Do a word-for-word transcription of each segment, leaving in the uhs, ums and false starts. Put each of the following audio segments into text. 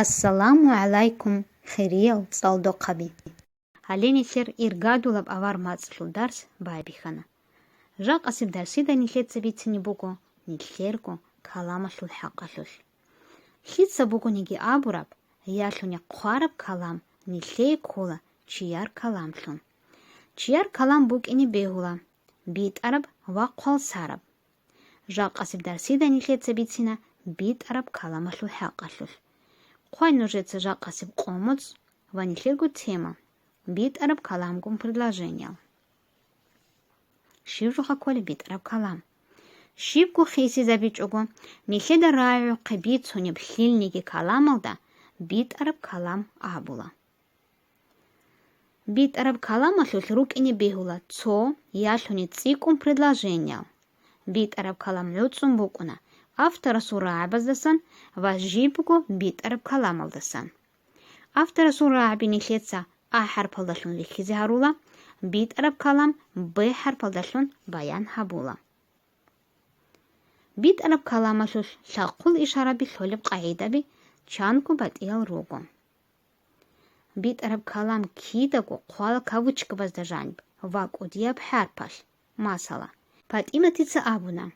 Ассаламу гӀалайкум, хириял цӀалдохъаби! Гьале нилъер иргадулаб авар мацӀалъул дарс байбихьана. Жакъасеб дарсида нилъеца бицине буго нилъерго каламалъул хӀакъалъулъ. Лъица бугониги абураб, ялъуни хъвараб калам нилъее ккола чияр каламлъун. Чияр калам букӀине бегьула битӀараб ва хъвалсараб. Жакъасеб дарсида нилъеца бицина битӀараб каламалъул хӀакъалъулъ. Хъвай нужеца жакъасеб къо-моцӀ ва нилъерго тема: битӀараб каламгун предложениял. Щиб жоха кколеб битӀараб калам? Щибго хисизабичӀого, нилъеда рагӀухъе бицунеб лъилниги каламалда битӀараб калам абула. БитӀараб каламалъулъ рукӀине бегьула цо ялъуни цӀикӀкӀун предложениял. БитӀараб калам гӀуцӀун букӀуна авторасул рагӀабаздасан ва жибго битӀараб каламалдасан. Авторасул рагӀаби нилъеца А хӀарпалдалъун рихьизе гьарула, битӀараб калам Б хӀарпалдалъун баян гьабула. БитӀараб каламалъулъ лъахъул ишараби лъолеб къагӀидаби чанго батӀиял руго. БитӀараб калам кидаго хъвала кавычкабазда жаниб ва кӀудияб хӀарпалъ. Масала, ПатӀиматица абуна: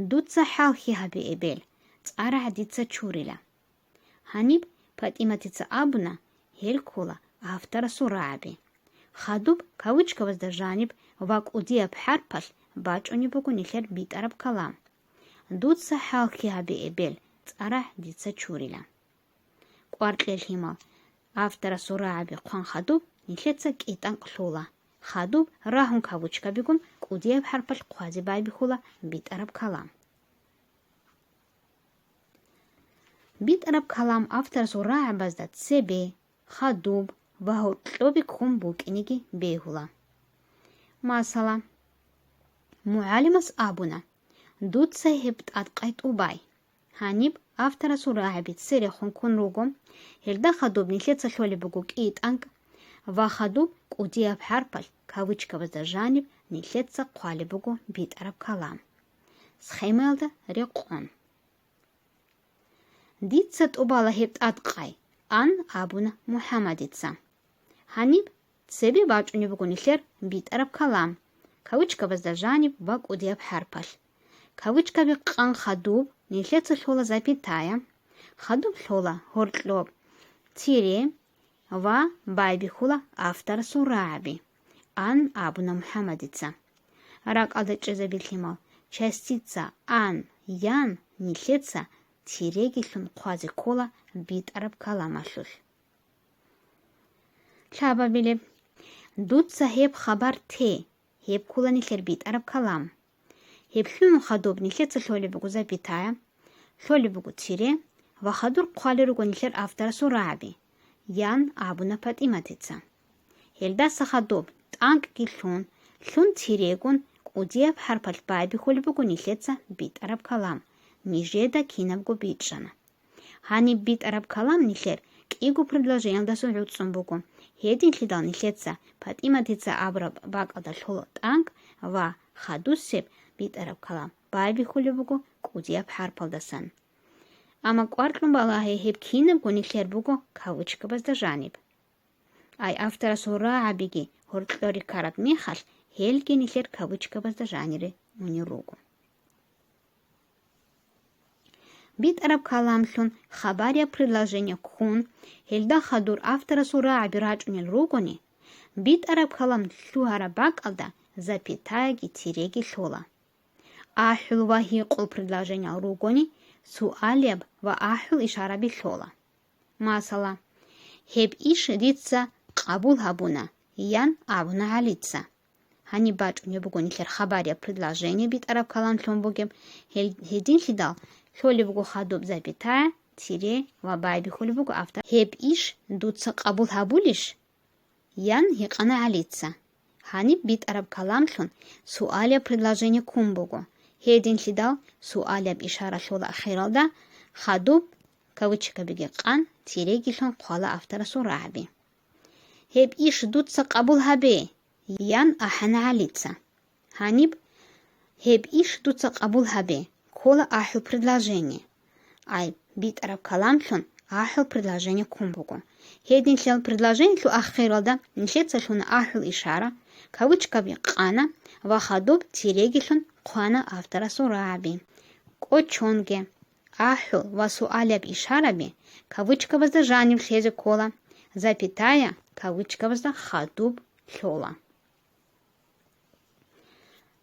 «Дуца хӀалхьи гьабе, эбел, цӀарагӀ дица чурила». Гьаниб ПатӀиматица абуна, гьел ккола авторасул рагӀаби. Хадуб кавычкабазда жаниб ва кӀудияб хӀарпалъ бачӀунеб буго нилъер битӀараб калам: «Дуца хӀалхьи гьабе, эбел, цӀарагӀ дица чурила». КӀваркье лъимал, авторасул рагӀаби хъван хадуб нилъеца кӀитӀанкӀ лъула, хадуб рагьун кавычкабигун кӀудияб хӀарпалъ хъвазе байбихьула битӀараб калам. БитӀараб калам авторасул рагӀабазда цебе, хадуб ва гьоркьобе ккун букӀинеги бегьула. Масала, мугӀалимас абуна: «Дуца гьеб тӀадкъай тӀубай». Гьаниб авторасул рагӀаби церехун ккун руго, гьелда хадуб нилъеца лъолеб буго кӀитӀанкӀ ва хадуб кӀудияб хӀарпалъ кавычкабазда жаниб нилъеца хъвалеб буго битӀараб калам. Схемаялда рекъон. «Дица тӀубала гьеб тӀадкъай», — ан абуна МухӀаммадица. Гьаниб цебе бачӀунеб буго нилъер битӀараб калам, кавычкабазда жаниб ва кӀудияб хӀарпалъ. Кавычкаби къан хадуб нилъеца лъола запятая, хадуб лъола гьоркьоб тире ва байбихьула авторасул рагӀаби, ан абуна МухӀаммадица. РакӀалда чӀезабе лъимал, частица ан, ян нилъеца тиреги лъун хъвазе ккола битӀараб каламалъулъ. Лъабабилеб. Дуца гьеб хабар те, гьеб ккола нилъер битӀараб калам. Гьеб лъугӀун хадуб нилъеца лъолеб буго запятая, лъолеб буго тире ва хадур хъвалел руго нилъер авторасул рагӀаби, ян абуна ПатӀиматица. Гьелдаса хадуб тӀанкӀги лъун, лъун тирегун кӀудияб хӀарпалъ байбихьулеб буго нилъеца битӀараб калам, нижеда кинабго бичӀчӀана. Гьаниб битӀараб калам нилъер кӀиго предложениялдаса гӀуцӀун буго. Гьединлъидал нилъеца ПатӀиматица абураб бакӀалда лъола тӀанкӀ ва хадусеб битӀараб калам байбихьулеб буго кӀудияб хӀарпалдасан. Амма кӀваркьун балагье, гьеб кинабго нилъер буго кавычкабазда жаниб. Ай авторасул рагӀабиги гьоркьор риккараб мехалъ, гьелги нилъер кавычкабазда жанире унел руго. БитӀараб каламлъун хабарияб предложение ккун, гьелда хадур авторасул рагӀаби рачӀунел ругони, битӀараб калам лъугьараб бакӀалда запятаяги тиреги лъола. АхӀул ва гьикъул предложениял ругони, суалияб ва ахӀул ишараби лъола. Масала, «Гьеб иш дица къабул гьабуна», — ян абуна ГӀалица. Гьаниб бачӀунеб буго нилъер хабарияб предложение битӀараб каламлъун бугеб, гьел-, гьединлъидал лъолеб буго хадуб запятая, тире ва байбихьулеб буго автор: «Гьеб иш дуца къабул гьабулищ?» — ян гьикъана ГӀалица. Гьаниб битӀараб каламлъун суалияб предложение ккун буго, гьединлъидал суалияб ишара лъола ахиралда, хадуб, кавычкабиги къан, тиреги лъун хъвала авторасул рагӀаби. «Гьеб иш дуца къабул гьабе», — ян ахӀана ГӀалица. Гьаниб «Гьеб иш дуца къабул гьабе» ккола ахӀул предложение. Ай, битӀараб каламлъун АхӀул предложение ккун буго. Гьединлъал предложениялъул ахиралда нилъеца лъуна ахӀул ишара, кавычкаби къана ва хадуб тиреги лъун хъвана авторасул рагӀаби. КӀочонге, ахӀул ва суалаб ишараби кавычкабазда жанив лъезе ккола, запятая кавычкабазда хадуб лъола.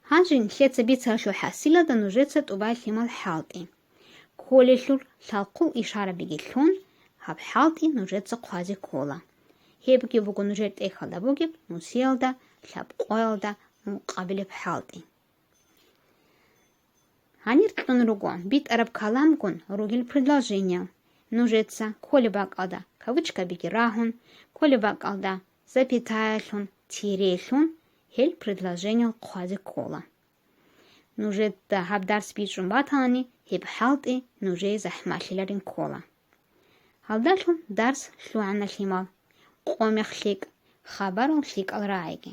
Гьанже нилъеца бицаралъул хӀасилалда нужеца тӀубай лъимал хӀалтӀи. Кколелъул лъалхъул ишарабиги лъун, гьаб хӀалтӀи нужеца хъвазе ккола. Гьебги буго нужер тӀехьалда бугеб нусиялда лъабкъоялда мукъабилеб хӀалтӀи. Гьанир кьун руго битӀараб каламгун ругел предложение. Нужеца кколеб бакӀалда кавычкабиги рагьун, кколеб бакӀалда запятаялъун, тирелъун гьел предложениел хъвазе ккола. Нужеда гьаб дарс бичӀчӀун батани, гьеб хӀалтӀи нужее захӀмалъиларин ккола. Гьалдалъун дарс лъугӀана лъимал, къо-мех лъикӀ, хабарал лъикӀал рагӀиги.